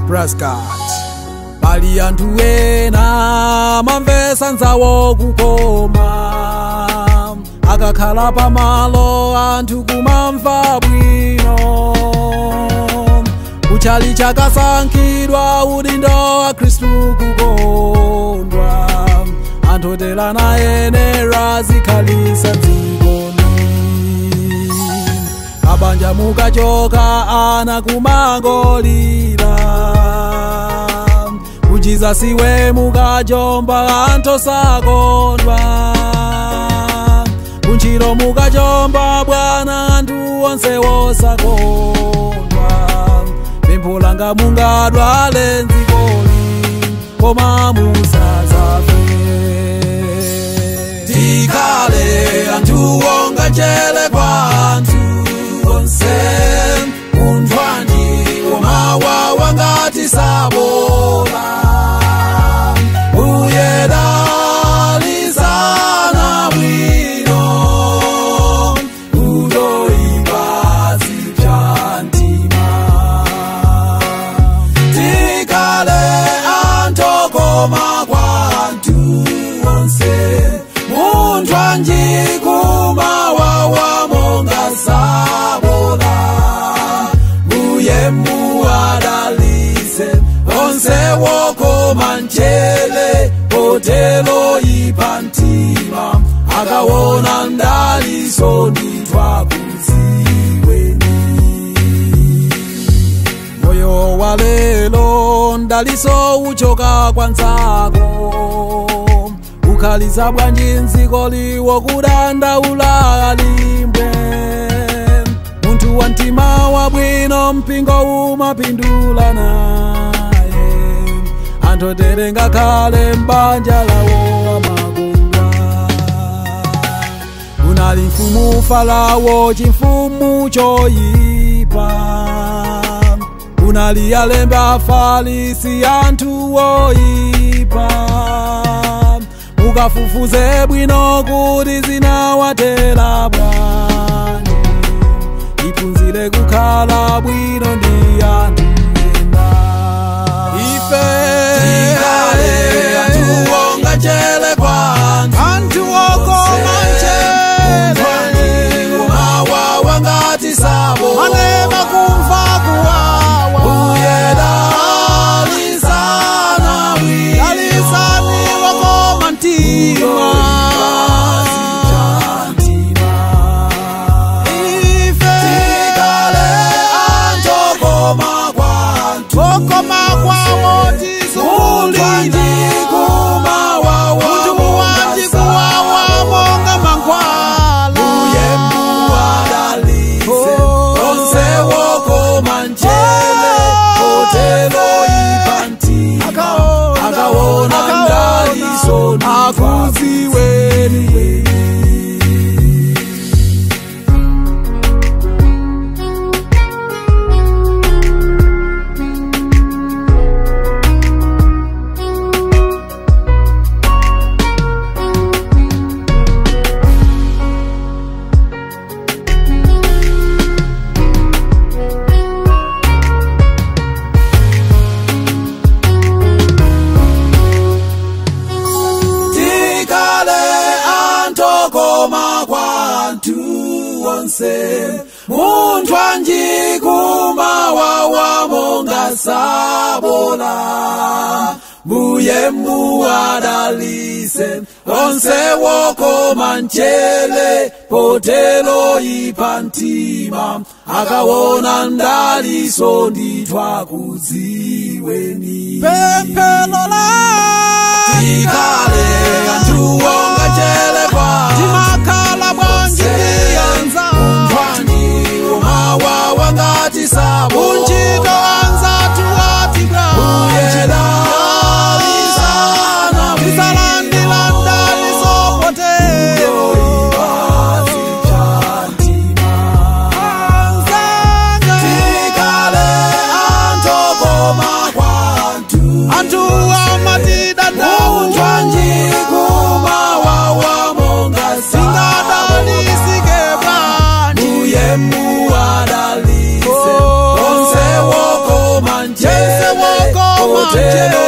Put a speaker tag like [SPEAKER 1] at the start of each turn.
[SPEAKER 1] Prescott Pali anthu ena mamvesa nzawo kukoma akakhala pamalo anthu kumamva bwino kuchali chakasankhidwa udindo wa Khristu kukondwa anthu telana yenera zikhalisa dzikoni abanja mukachoka ana kumangolira kuchiza siwe mukajomba anthu sakondwa kunchiro mukajomba bwana anthu onse wosakondwa pempho mungadwale ndzikoli koma musazafe tikhale anthu onga njere kwa anthu onse munthu anji komawawa ngati sabola uyedalisana bwino utoipa zipyantima tikhale anthu okoma kwa anthu onse munthu anji kumawawa monga sabola uye muwadalise onse wokoma njere potelo ipantima akawona ndaliso nditwakuziweni moyo wa lelo ndaliso uchoka kwanzako ukhaliza bwanji nziko liwo kudandaula alimbwe munthu wa mtima wabwino mpingo umapindula naye anthu tere ngakhale m'banja lawo amakondwa unali mfumu Farao chimfumu choyipa unali alembe Afarisi anthu oyipa mukafufuze bwino kuti zinawatera bwanji iphunzire kukhala bwino ndi anthu ena ife tikhale anthu onga njere kwa anthu okoma njere kumawawa ngati sabola anema kumva kuwawa uyedalisana bwino dalisani wakoma mtima ife tikhale anthu okoma kwa anthu okoma kwawo tizulira munthu wanji kuwawa monga mankhwala uye muwadalise onse wokoma njere potelo ipantima akaona ndaliso akuziweni. Tikhale anthu okoma kwa anthu onse munthu anji kumawawa monga sabola mbuye muwadalise onse wokoma njere potelo ipantima akawona ndaliso nditwakuziweni
[SPEAKER 2] pemphero la
[SPEAKER 1] tikhale anthu onga njere kwa
[SPEAKER 2] timakhala bwanji ndiyanza
[SPEAKER 1] munthu anji kumawawa ngati sabola
[SPEAKER 2] unchito anzathu ati bwanji
[SPEAKER 1] uyedalisana
[SPEAKER 2] tisalandila ndaliso potero.
[SPEAKER 1] Kotero.